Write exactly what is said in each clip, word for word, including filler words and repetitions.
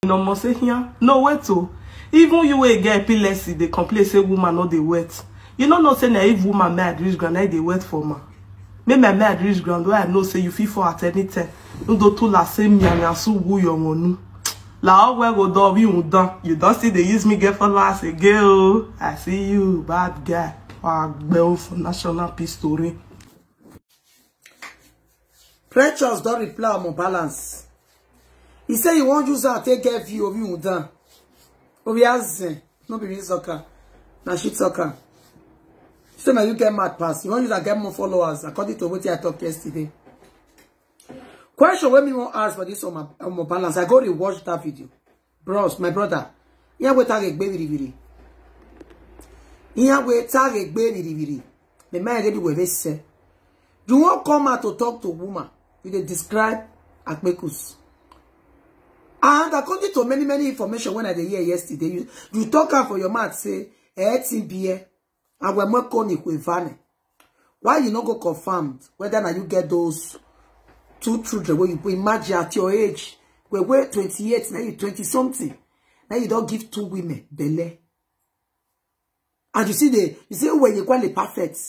No more say here. No wait, oh. Even you wey get epilepsy dey complain say woman no dey wet. You no know say na if woman mad reach ground, na e dey wet for man. Make my mad reach ground, wey I know say you fit fall at any time. No do to la say me and asu wu your monu. La ogwe go do bi undan. You don still dey use me get followers again, oh. I see you, bad guy. Wa gbe o for national peace story. Precious don reply on balance. He say he wan use her take get view of you down. Obi Azen, no be me soccer. Na she soccer. Say na you get mad pass. You wan use her get more followers according to wetin I talk yesterday. Question wey me wan ask for this on my, on my balance. I go rewatch that video. Bros, my brother. Ihe we tag egbe biri biri. Ihe we tag egbe biri biri. Me mind dey be we say. You wan come out to talk to woman. You dey describe akpekus. And according to many, many information when I dey hear yesterday, you, you talk am for your mouth say, eh, T B A, and we mo ko ni kwe vane. Why you no go confirmed whether na you get those two children wey you put? Imagine at your age, we were twenty-eight, now you twenty something. Now you don give two women belle. And you see the, you see where you call it perfect.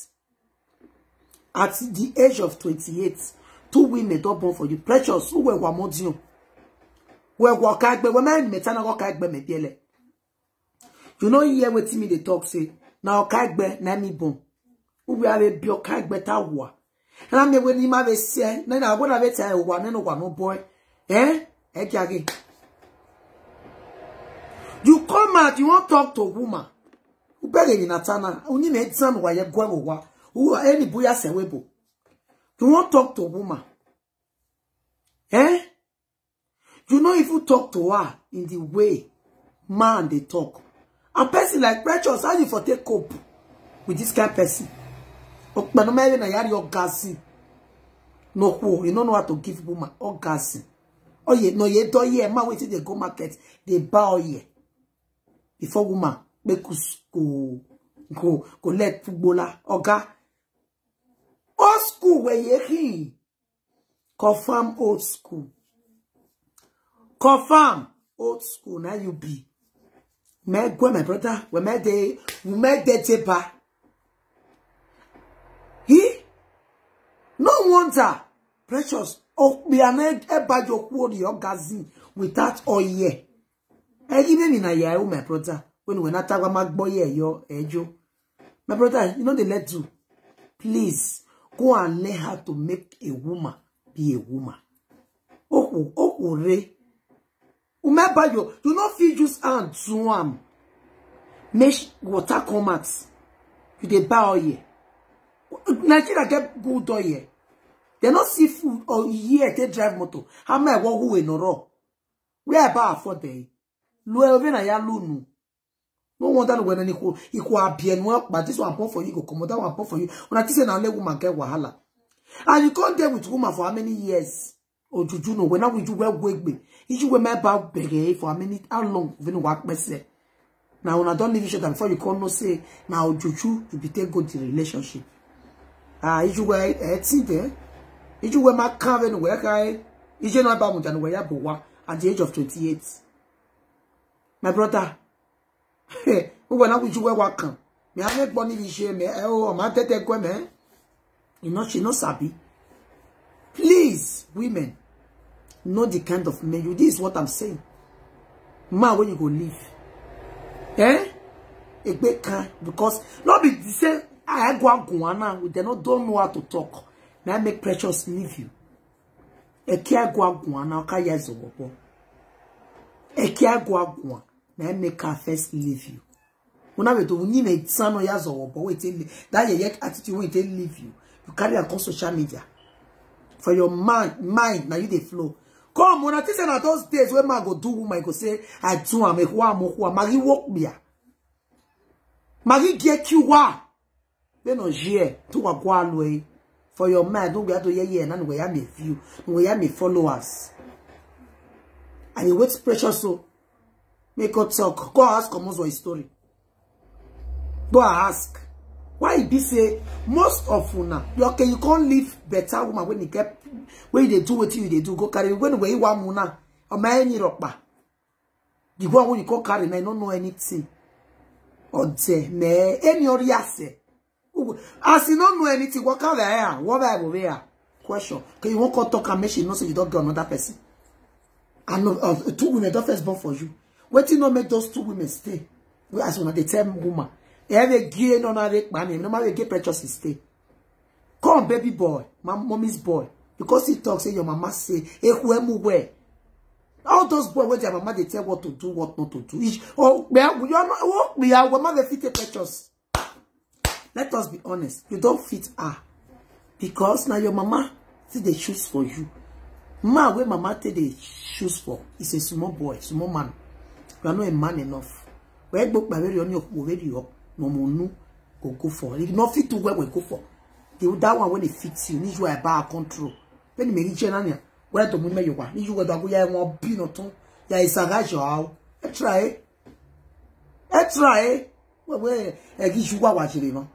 At the age of twenty-eight, two women don born for you. Precious, who were Wamodion? Where Wakagbe, where my metana Wakagbe me biele. You know here wetin me dey talk say. Now Okagbe, na me born. Who we are a bi Okagbe ta wa. Na me when him have a say, na na go na be tell wa, no wa no boy. Eh? Eh, Kiage. You come out, you wan talk to woman. Ubere ni natana, uni me tsan wa ye gwe wa. Who any boya se webo. You wan talk to woman. Eh? You no even talk to her in the way man dey talk. A person like Precious, how you for take cope with this kind person? Okpano mere na yari orgasm. No who, you no know how to give woman orgasm. Oh yeah, no, you don't hear man waiting they go market, they buy oh yeah. Before woman, make us go, go, go let footballer, oga. Old school where you he. Confirm old school. Confirm old school. Now you be. Me go, my brother. We me dey, we me dey teba. He? No wonder. Precious. Oh, be an eba your quarter your gazin without all year. Hey, give me na ya, oh, my brother. When we not talk about boy, your ejo. My brother, you know they let do. Please go and learn how to make a woman be a woman. Oh, oh, oh, re. Umeba yo, you no fit use hand to am. Make sh- water come out. You dey buy oil. Nigeria get good oil. They no see food or year they drive motor. How many walk who in a row? Where about for day? Lue ove na ya lunu. No wonder when an equal equal abien work, but this one pop for you go come, that one pop for you. When I say now let woman get wahala. And you can't deal with woman for how many years? Or juju no, when I would you well wake me. If you were my bad beg for how many how long when work myself. Now when I don't leave you shut before you call no say now juju you be take good the relationship. Ah, if you were a teen there, if you were my car when work I, if you know about Mujan where you at the age of twenty-eight. My brother, who when I would you were welcome. Me I make money this year, me oh my tete kwe me. You know she no sabi. Please, women, know the kind of men you. This is what I'm saying. Man, where you go live? Eh? A big car because not be the same. I go and go on now. They no don't know how to talk. May I make Precious leave you? Eke agwa agwa na oka ya zowopo. Eke agwa agwa na make her first leave you. Una we to unyi me tsano ya zowopo we tell that ye yet attitude we tell leave you. You carry her on social media. For your mind, mind now you dey flow. Come, when I think say na those days when man go do woman, go say I do am, eh, who am, who am, magi work bia. Magi get you wa. They no hear to wa gwa lwe. For your mind, don't get to hear here, and we have me view, we have me followers. And you wait precious so. Make God talk. Go ask Komozo his story. Go ask. Why e be say most of una, you okay, you can't leave better woman when you get when they do what you they do. Go carry when we want una. Or my any rock ba. The one wey you come carry now, you no know anything. Or there, me, any other say. As you no know anything, what kind of air? What Bible there? Question. Can you won't come talk and make she know say you don't get another person? And no, uh, two women don't first born for you. Wetin no make those two women stay? Well, as una dey tell woman, every gay no na rape man, no matter gay precious stay. Come, baby boy, my mommy's boy, because he talks say your mama say, "Eku emu we." All those boys wey their mama dey tell what to do, what not to do. Ish, oh, we are, we are not, oh, we are, we are fit take pictures. Let us be honest. You don't fit her because now your mama still dey choose for you. Man wey mama take dey choose for is a small boy, small man. You are not a man enough. Where go by very on your very up, no more no go go for. If not fit to where we go for. The that one when it fits you, need you a bar control. When you make it general, where the women you are, need you where the go ya won't be no tone. Ya is a guy you are. I try. I try. Well, well, I give you what you know.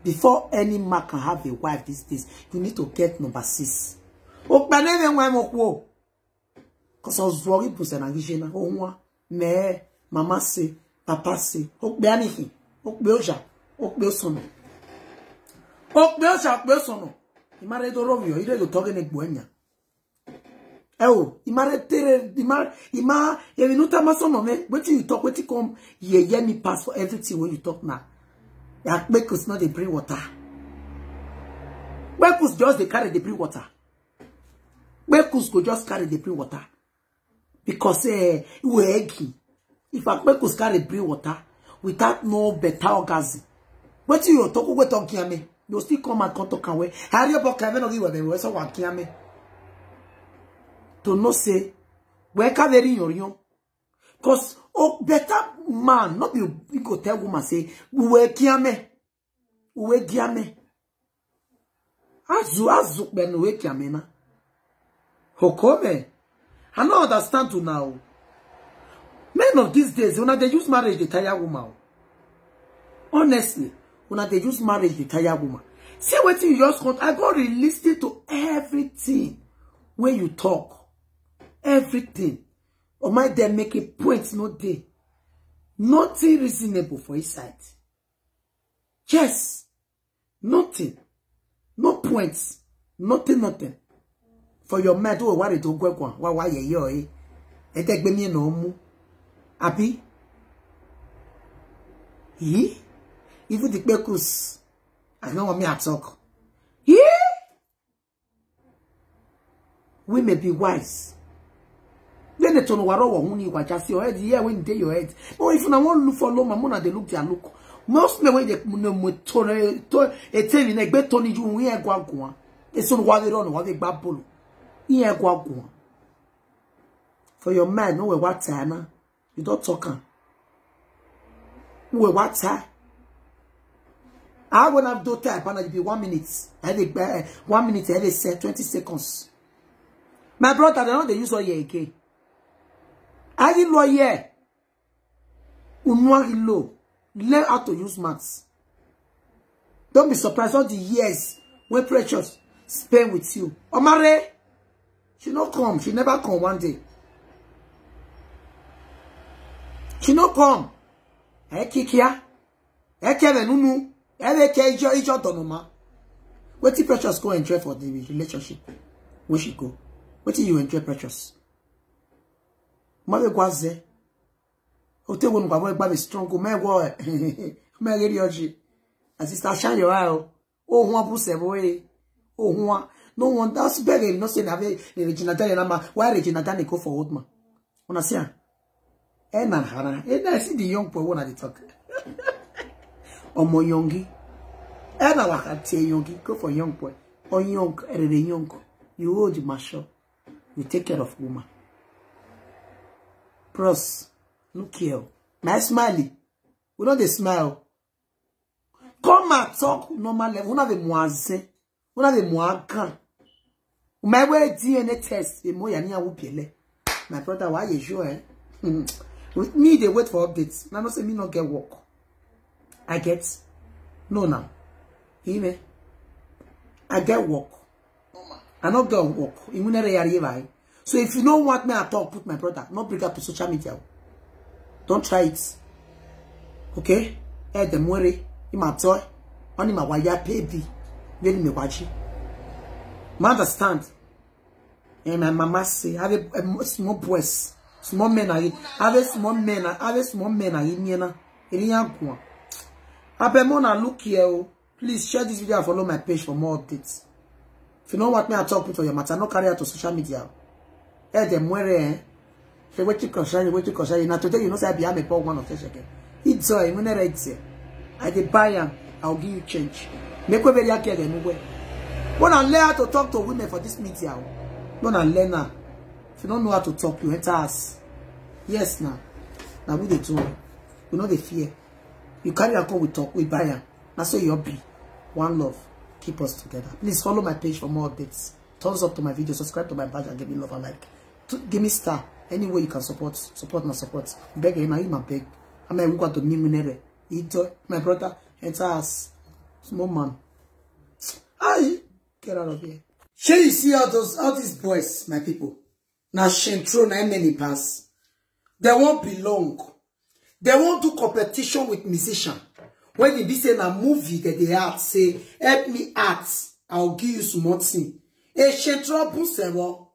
Before any man can have a wife these days, you need to get number six. Okpanene wa mo kwo. Cause I was worried person and vision. Oh, me, mama say, papa say, okpe anything, okpe oja, okpe osono, okpe oja, okpe osono. Imare do rovio, ire do toge ne gbuenya. Oh, imare tere, ima, ima, ye minuta masono me. Wetin you talk, wetin come, ye, ye me pass for everything when you talk now. Ya kpekus not dey bring water. Kpekus just dey carry dey bring water. Kpekus go just carry dey bring water. Because, eh, we eggy. If a kpekus carry bring water without no better orgasm, wetin you talk, we talk kiame. You still come and come talk away. Harry up, okay, no give we so wa kiame. To know say, we ka very yorion. Cause, oh, better man, not be, you go tell woman say, we kiame, we kiame. Azu, azu, ben, we kiame na. Hokome. I no understand you now. Men of these days, una dey use marriage dey tire woman. Honestly, una dey use marriage dey tire woman. See wetin you just want. I go re-listen to everything wey you talk. Everything. Or might dem make a point no dey. Nothing reasonable for inside. Yes. Nothing. No points. Nothing, nothing. For your mind, oh, worry to go kwa, wa wa ye yo eh. Ete gbe mi no mu. Abi? Yi? Even the kpekus. I know what me I talk. Yi? We may be wise. Then the tono waro wa huni wa just your head. Yeah, when they your head. But if you want look for low, mamona they look their look. Most me when they no mo tone to a ten in a bed tony you we are gwa gwa. It's on what they don't what they babble. Yeah, gwa gwa. For your mind, no we what time. You don't talk am. We what time? I won't have do time, and it be one minute. I dey uh, one minute, I dey say twenty seconds. My brother, they don't they use all year again. I didn't know here. Unwagi low. Learn how to use maths. Don't be surprised all the years when precious spend with you. Omare, she no come. She never come one day. She no come. Eh, Kikia. Eh, Kevin, Unu. Eh, they care your, your donoma. What if precious go enjoy for the relationship? Where she go? What do you enjoy precious? Mother Gwaze. Ote won gwa gba be strong o me wo. Me get your ji. Sister, shine your eye. Oh, one pussy boy. Oh, one. No one that's begging. No say na be Regina Daniel na ma. Why Regina Daniel go for old man? Una see am? Eh, na hara. Eh, na see the young boy when I dey talk. Omo yongi. Eh, na waka tie yongi. Go for young boy. Or young, eh, young. You old, mature. You take care of woman. Bros, look here. My smiley. We don't dey smile. Come and talk normal level. Una be moise. Una be moagan. My way D N A test. Be more yani awu piele. My brother, why you sure, eh? With me, they wait for updates. Now, no say me not get work. I get. No, now. Hear me? I get work. I not get work. You will never hear you. So if you don't want me at all, put my brother. Not bring up to social media. Don't try it. Okay? Eh, the more, ima toy, on ima waya baby, really me watch it. Ma understand? And my mama say, have a, a small boys, small men are, have a small men, have a small men are in here now. In here, go on. Abeg, mona, look here, oh. Please share this video and follow my page for more updates. If you don't want me to talk with your matter, no carry out to social media. Eh, the more, eh? Say, wetin concern you, wetin concern you. Now today, you know, say I be, I'm a poor one of this again. It's all, you know, right there. I dey buy am, I'll give you change. Make we very care, then we. When I learn how to talk to women for this media, oh. When I learn now, if you don't know how to talk, you enter us. Yes, now. Now we dey do am. We no dey fear. You carry am come, we talk, we buy am. Na so e be. One love. Keep us together. Please follow my page for more updates. Thumbs up to my video, subscribe to my badge, and give me love and like. To, give me star. Any way you can support, support na support. Beg, na you ma beg. I'm a to me minere. Ito, my brother, enter us. Small man. Aye, get out of here. Shey you see all those, all these boys, my people? Na shentro na many pass. They won't belong. They won't do competition with musician. When they be say na movie that they act, say, "Help me act, I'll give you some more thing." E shentro bun sewo.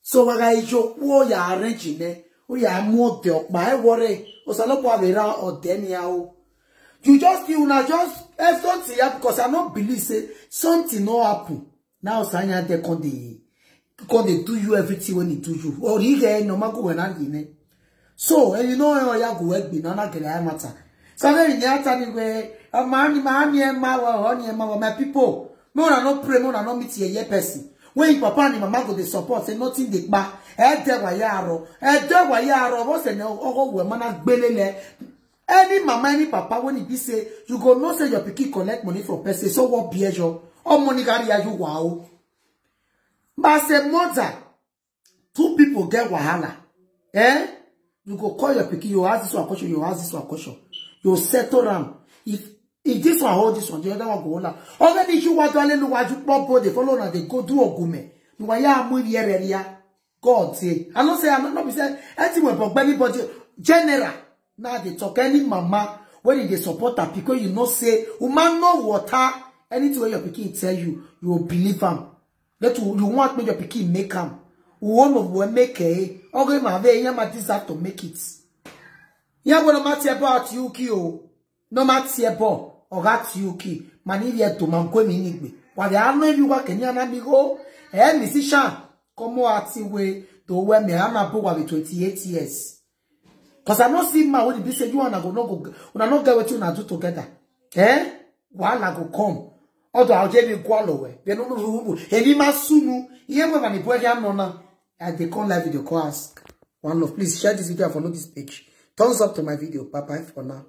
So waga ijo wo ya arrange ne. O ya mo de okpa e wore. O sa lo po avera o de ni a o. You just feel na just, eh, something happen, because I no believe say something no happen. Now Sanya dey come dey, come dey do you everything when he do you. Or he get no mago when I ne. So, and you know, eh, oya go work be na na gele matter. So then you tell me where, eh, money, money, and my, money, and my, my people. Me una no pray, me una no meet ye, ye person. When your papa and your mama go dey support, say nothing dey kpa. Eh, de wa ya ro. Eh, de wa ya ro. What's the name? Ogo we mana gbelele. Any mama, any papa, when he be say, you go know say your pikin collect money from person. So what be your, all money carry you, wow. But as a mother, two people get wahala. Eh? You go call your pikin, you ask this one question, you ask this one question. You settle am. If, if this one hold this one, the other one go hold am. Already you want to, hallelujah, you pop, they follow now, they go do ogume. You want ya mu yere ya. God say, I no say, I no, no be say, anything we pop anybody, general. Now they talk any mama, when they support her, because you know say, woman no water, anything wey your pikin tell you, you will believe am. Let you, you want make your pikin make am. One of we make, eh? Okay, my way, yeah, my deserve to make it. Yeah, well, no matter about you, ki o. No matter about, or at you, ki. Mani ye to man kwe mi nigbe. Wa de ano you wa kenya na mi go. Eh, musician. Come on, ati we, do we me, I'm a boy with twenty-eight years. 'Cause I no see man wey be say you and I go no go, una no get wetin una do together. Eh? Wahala go come. Although I'll tell you, go all the way. They no, no, no, no. Any masunu, ye we mani boy ya no na. And they come live video, come ask. One love, please share this video and follow this page. Thumbs up to my video. Bye bye for now.